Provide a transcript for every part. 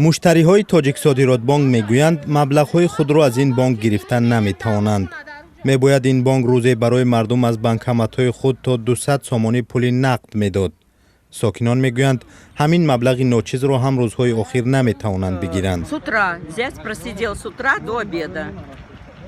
Муштариҳои Тоҷиксодиротбонк мегӯянд, маблағҳои худро аз ин бонк гирифта наметавонанд. Мебояд ин бонк рӯзе барои мардум аз банкоматҳои худ то 200 сомонӣ пули нақд медод. Сокинон мегӯянд, ҳамин маблағи ночизро ҳам рӯзҳои охир наметавонанд бигиранд. С утра зять просидел, с утра до обеда.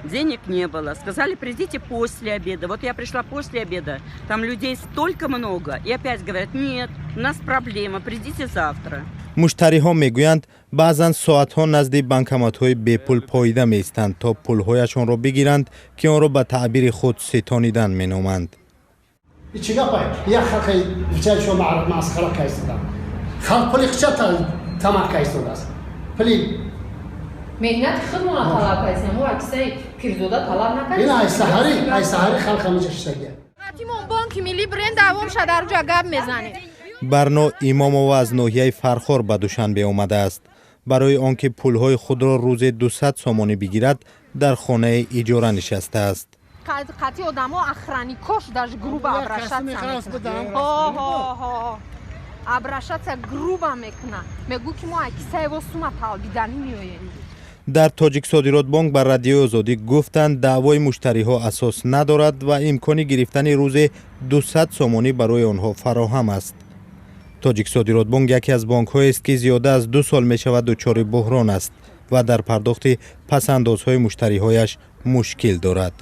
Денег не было. Сказали, придите после обеда. Вот я пришла после обеда. Там людей столько много. И опять говорят: нет, у нас проблема, придите завтра. Муштариҳо мегӯянд, баъзан соатҳо назди банкоматҳои бепул поида меистанд, то пулҳояшонро бигиранд, ки онро ба таъбири худ ситонидан меноманд. Чӣ гапа? Як халқи шо масхара кайстода, халқ пули хича тамақ кайстодааст, пули Меҳнати худмона талаб кардем, мо аксаи пирзода талаб накардем. Ин айсаҳари, айсаҳари халқ ҳамиҷа шиштагия. Тимон бонки миллӣ бирен, давом ша, дар ҷа гап мезанем. Барно Имомова аз ноҳияи Фархор ба Душанбе омадааст. Барои он ки пулҳои худро рӯзе 200 сомонӣ бигирад, дар хонаи иҷора нишастааст. Қати одамо, охранникош даже грубо обращаться, обращаться грубо мекуна. Мегӯ, ки мо акисаево сума талбиданӣ меоем. Дар Тоҷиксодиротбонк ба Радиои Озодӣ гуфтанд, даъвои муштариҳо асос надорад ва имкони гирифтани рӯзе 200 сомонӣ барои онҳо фароҳам аст. Тоҷиксодиротбонк яке аз бонкҳоест, ки зиёда аз 2 сол мешавад дучори буҳрон аст ва дар пардохти пасандозҳои муштариҳояш мушкил дорад.